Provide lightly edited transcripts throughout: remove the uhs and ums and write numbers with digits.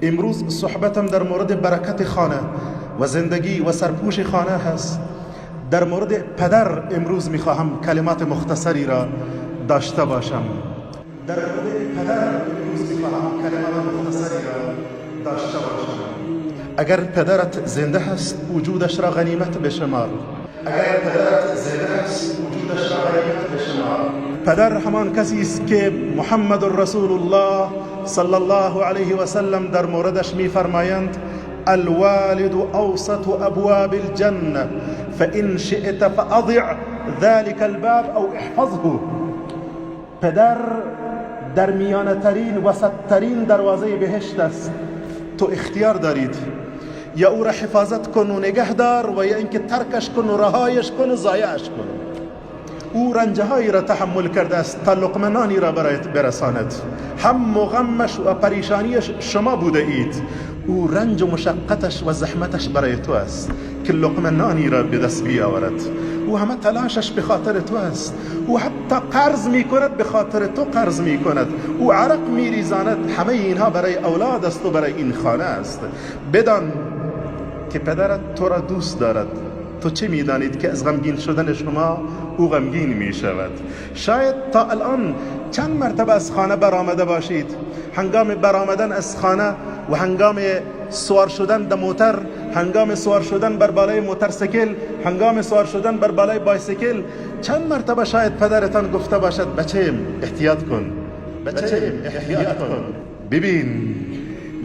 امروز صحبتم در مورد برکت خانه و زندگی و سرپوش خانه هست. در مورد پدر امروز میخواهم کلمات مختصری را داشته باشم. در مورد پدر امروز میخواهم کلمات مختصری را داشته باشم. اگر پدرت زنده هست، وجودش را غنیمت بشمار. اگر پدرت زنده هست، وجودش را غنیمت بشمار. پدر همان کسی است که محمد رسول الله صلی الله علیه و سلم در موردش میفرمایند: الوالد اوسط ابواب الجنه، فإن شئت فأضع ذلك الباب او احفظه. پدر در میانه ترین، وسط ترین دروازه بهشت است. تو اختیار دارید، یا او را حفاظت کن و نگه دار و یا اینکه ترکش کن و رهایش کن و ضایعش کن. او رنجهایی را تحمل کرده است تا لقمه نانی را برایت برساند. هم و غمش و پریشانیش شما بوده اید. او رنج و مشقتش و زحمتش برای تو است که لقمه نانی را به دست بیاورد. او همه تلاشش به خاطر تو است. او حتی قرض می کند، به خاطر تو قرض می کند. او عرق می ریزاند. همه اینها برای اولاد است و برای این خانه است. بدان که پدرت تو را دوست دارد. تو چه میدانید که از غمگین شدن شما او غمگین می شود؟ شاید تا الان چند مرتبه از خانه برآمده باشید. هنگام برآمدن از خانه و هنگام سوار شدن در موتر، هنگام سوار شدن بر بالای موترسیکل، هنگام سوار شدن بر بالای بایسیکل، چند مرتبه شاید پدرتان گفته باشد: بچه‌م احتیاط کن، بچه‌م احتیاط کن. ببین،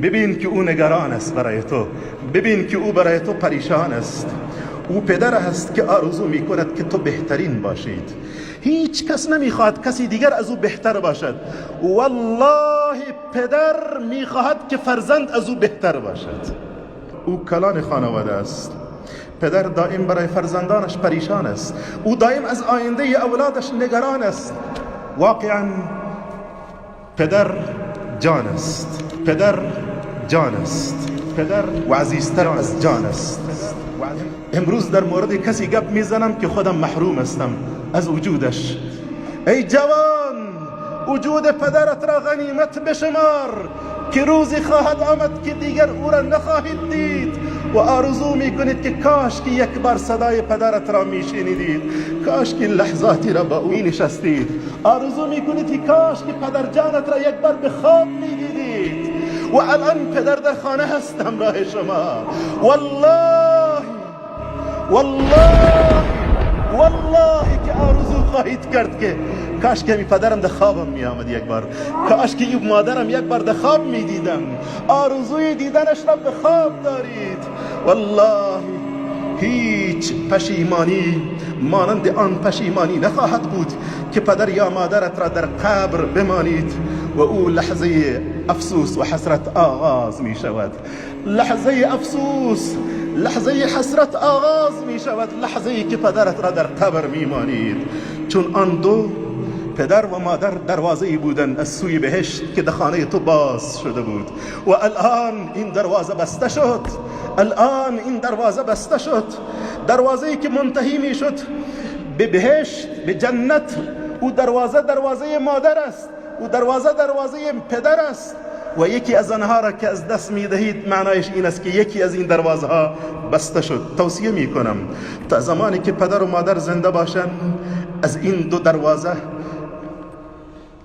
ببین که او نگران است برای تو. ببین که او برای تو پریشان است. او پدر است که آرزو می کند که تو بهترین باشید. هیچ کس نمیخواهد کسی دیگر از او بهتر باشد. والله پدر میخواهد که فرزند از او بهتر باشد. او کلان خانواده است. پدر دائم برای فرزندانش پریشان است. او دائم از آینده اولادش نگران است. واقعا پدر جان است. پدر جان است. پدر و عزیزتر از جان است. امروز در مورد کسی گپ میزنم که خودم محروم هستم از وجودش. ای جوان، وجود پدرت را غنیمت بشمار که روزی خواهد آمد که دیگر او را نخواهید دید و آرزو میکنید که کاش که یک بار صدای پدرت را میشنیدید، کاش که لحظاتی را با او نشستید. آرزو میکنید که کاش که پدر جانت را یک بار به خواب میدیدید. و الان پدر در خانه هست همراه شما. والله، والله، والله که آرزو خواهید کرد که کاش که پدرم در خوابم می آمد یک بار، کاش که مادرم یک بار در خواب می دیدم. آرزوی دیدنش را به خواب دارید. والله هیچ پشیمانی مانند آن پشیمانی نخواهد بود که پدر یا مادرت را در قبر بمانید و او لحظه افسوس و حسرت آغاز می شود. لحظه افسوس، لحظه حسرت آغاز می شود، لحظه که پدرت را در قبر می مانید. چون آن دو، پدر و مادر، دروازه بودند از سوی بهشت که در خانه تو باز شده بود و الان این دروازه بسته شد. الان این دروازه بسته شد. دروازه که منتهی می شد به بهشت، به جنت. او دروازه دروازه مادر است، او دروازه دروازه پدر است و یکی از آنها را که از دست می دهید، معنایش این است که یکی از این دروازه ها بسته شد. توصیه می کنم تا زمانی که پدر و مادر زنده باشند، از این دو دروازه،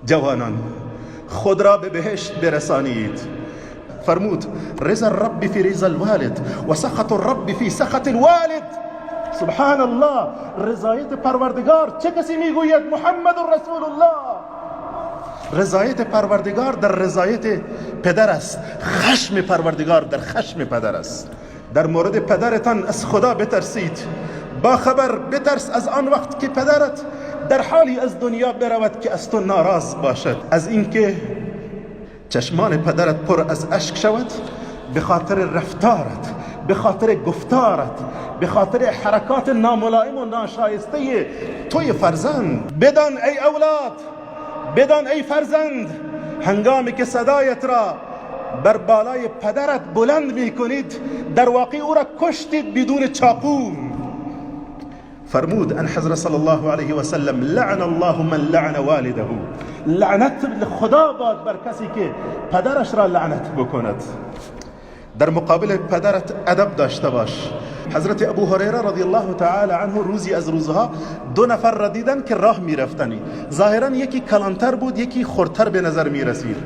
جوانان، خود را به بهشت برسانید. فرمود: رضا الرب في رضا الوالد و سخط الرب في سخط الوالد. سبحان الله! رضایت پروردگار، چه کسی میگوید؟ محمد رسول الله. رضایت پروردگار در رضایت پدر است، خشم پروردگار در خشم پدر است. در مورد پدرتان از خدا بترسید. با خبر، بترس از آن وقت که پدرت در حالی از دنیا برود که از تو ناراض باشد، از اینکه چشمان پدرت پر از اشک شود به خاطر رفتارت، به خاطر گفتارت، به خاطر حرکات ناملایم و ناشایسته توی فرزند. بدان ای اولاد، بدان ای فرزند، هنگامی که صدایت را بر بالای پدرت بلند می کنید، در واقع او را کشتید بدون چاقو. فرمود ان حضرت صلی الله علیه و سلم: لعن الله من لعن والده. لعنت خدا باد بر کسی که پدرش را لعنت بکند. در مقابل پدرت ادب داشته باش. حضرت ابو هریره رضی الله تعالی عنه روزی از روزها دو نفر را دیدن که راه میرفتنی. ظاهرا یکی کلانتر بود، یکی خردتر به نظر میرسید.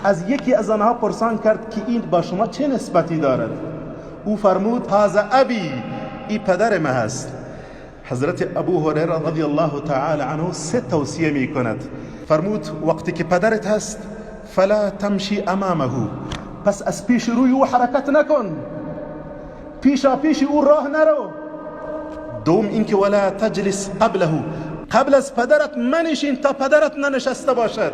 از یکی از آنها پرسان کرد که این با شما چه نسبتی دارد؟ او فرمود: هذا ابی، ای پدر ما هست. حضرت ابو هریره رضی الله تعالی عنه سه توصیه می کند. فرمود: وقتی که پدرت هست، فلا تمشی امامه، پس از پیش روی او حرکت نکن، پیشا پیش او راه نرو. دوم اینکه ولا تجلس قبله، قبل از پدرت منشین تا پدرت ننشسته باشد.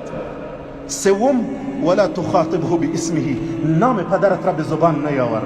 سوم، ولا تخاطبه باسمه، نام پدرت را به زبان نیاور.